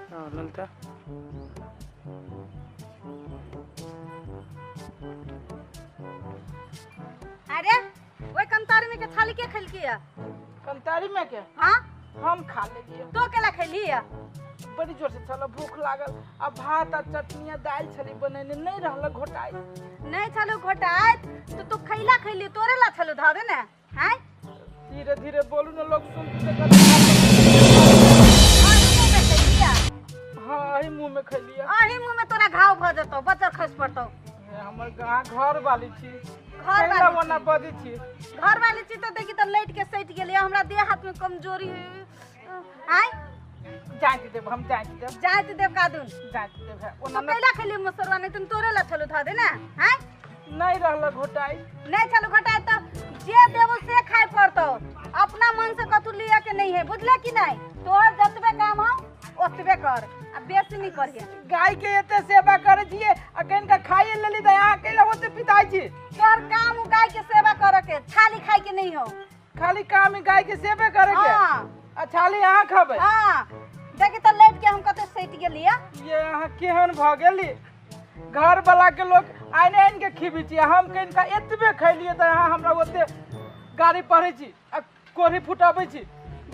हाँ ललता अरे ओए कंतारी में के थाली के खेलकी है? कंतारी में के? हाँ हम खा लेलिए। तो केला खेली है? बड़ी जोर से छल भूख लागल आ भात आ चटनी आ दाल छली बनेने नहीं रहल घोटाई। नहीं छलो घोटाई तो तू खैला खैली तोरे ला छलो धावे ने। हैं धीरे धीरे बोलू न लोग सुन के। हां अही मुंह में खैलिया। अही मुंह में तोरा घाव भ जतो, बच्चर खस पड़तो। हमर घर वाली छी, घर वाली ओना बदी छी, घर वाली छी तो देखी त लैट के सट गेली। हमरा देह हाथ में कमजोरी आय जांच देब, हम जांच देब, जांच देब कादुन जांच देब। है ओना कैला खेली मसरवा नहीं तुम तोरे ला छलो धा दे ना। हैं नहीं रहल घोटाई, नहीं छलो घोटाई त जे देबो से खाय पड़तो। अपना मन से कतु लिया के नहीं है, बुझले कि नहीं? तोहर जतबे काम हो ओतबे कर, आ बेसी नहीं करिए। गाय के एते सेवा करे छिए आ कनिका खाइए लेली त अहाँ कैला ओते पिताई छी? तोहर काम गाय के सेवा करे के, छाली खाय के नहीं हो। खाली काम ही गाय के सेवे करे के? हां। आ छाली अहाँ खाबे? हां। देखी त लेट के हम कते सटि गेलिए। ये अहाँ केहन भ गेली? घर वाला के लोग आनि आनि के खिबी छी, हम कनिका एतबे खैलिए त अहाँ हमरा ओते गाड़ी पढ़ै छी आ कोढ़ी फुटाबै छी।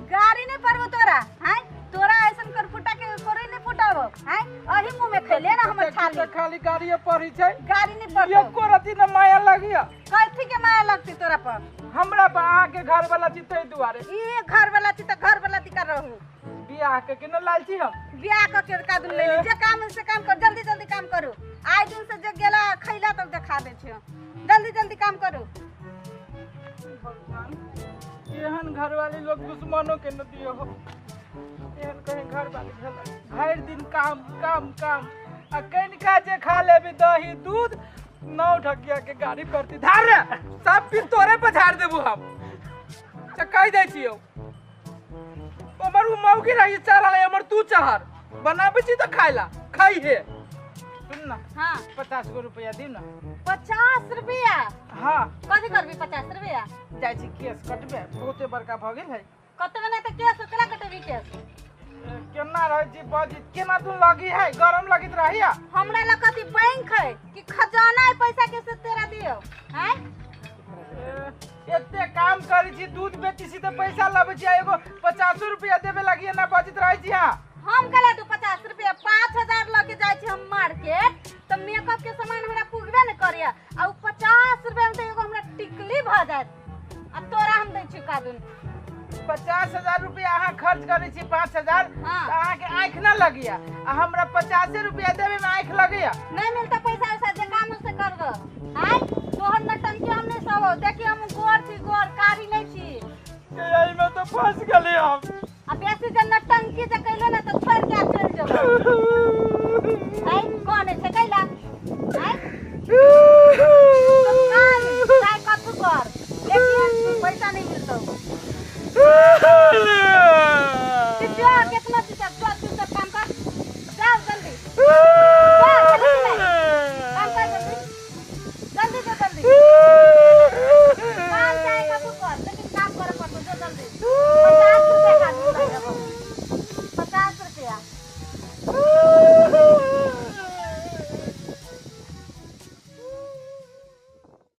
गाड़ी नहीं पड़बो तोरा। हैं तोरा ऐसन कर फुटा के कोरी नहीं फुटाबो। हैं अही मुंह में खैले ना हमर छाली। खाली गाड़ी पढ़ी छै, गाड़ी नहीं पड़तो। एको रति न माया लागिया। कथी के माया लगती तोरा पर? हमरा पर अहाँ के घर वाला छी तै दुआरे। ई घर वाला छी त घर वाला दिका रहू। बियाह के केना लाल छी हम? बियाह क के कादुन ले ली। जे काम से काम कर, जल्दी जल्दी काम करू। आइ दिन से जे गेला खैला तब देखा दे छियो। जल्दी जल्दी काम करू। भगवान एहन घर वाली लोग दुश्मनों के न दियो हो। एहन कहीं घर वाली भेल भरि दिन काम काम काम आ कनिका जे खा लेबी दही दूध नौ ढकिया के गाड़ी पड़ती धार रे सब फिर तोरे पर झाड़ देबू हम। से कहि दै छियौ हमर उ मौगी रही चढ़ल हमर तू चढ़ बनाबै छी त खाइला खाइ हे। सुन ना। हां 50 गो रुपया दिउ ना। 50 रुपया? हां। कथी करबी 50 रुपया? जाइ छी केस कटबे, बहुते बड़का भ गेल है। कतबे नहीं त केस केना कटबी केस? केना रहै छी बजी केना तू लगी है गरम लगित रही है। हमरा लग कथी बैंक है कि खजाना है पैसा के से तेरा दियो? हैं एते काम करै छी दूध बेची छी त पैसा लाबै छी एगो 50 रुपया देबे लागी ना बजित रहै छी। हां हम कहला दू 50 रुपया 5000 ल के जाइ छी हम मार्केट त मेकअप के सामान हमरा पुगबे न करैया आ उ 50 रुपया में त एगो हमरा टिकली भ जात आ तोरा हम दै छी कादुन। 50,000 रुपया अहाँ खर्च करै छी 5,000 हाँ। त अहाँ के आँख न लगिया आ हमरा 50 रुपया देबे में आँख लगैया। नहीं मिलता पैसा वैसा जे काम से कर दो। आय तोहर नटंकी हम नहीं सब देखी हम गोर छी गोर कारी नहीं छी। एही में तो फंस गेली हम। आ बेसी जे नटंकी जे कैले ना त छोड़ के चल जेबो।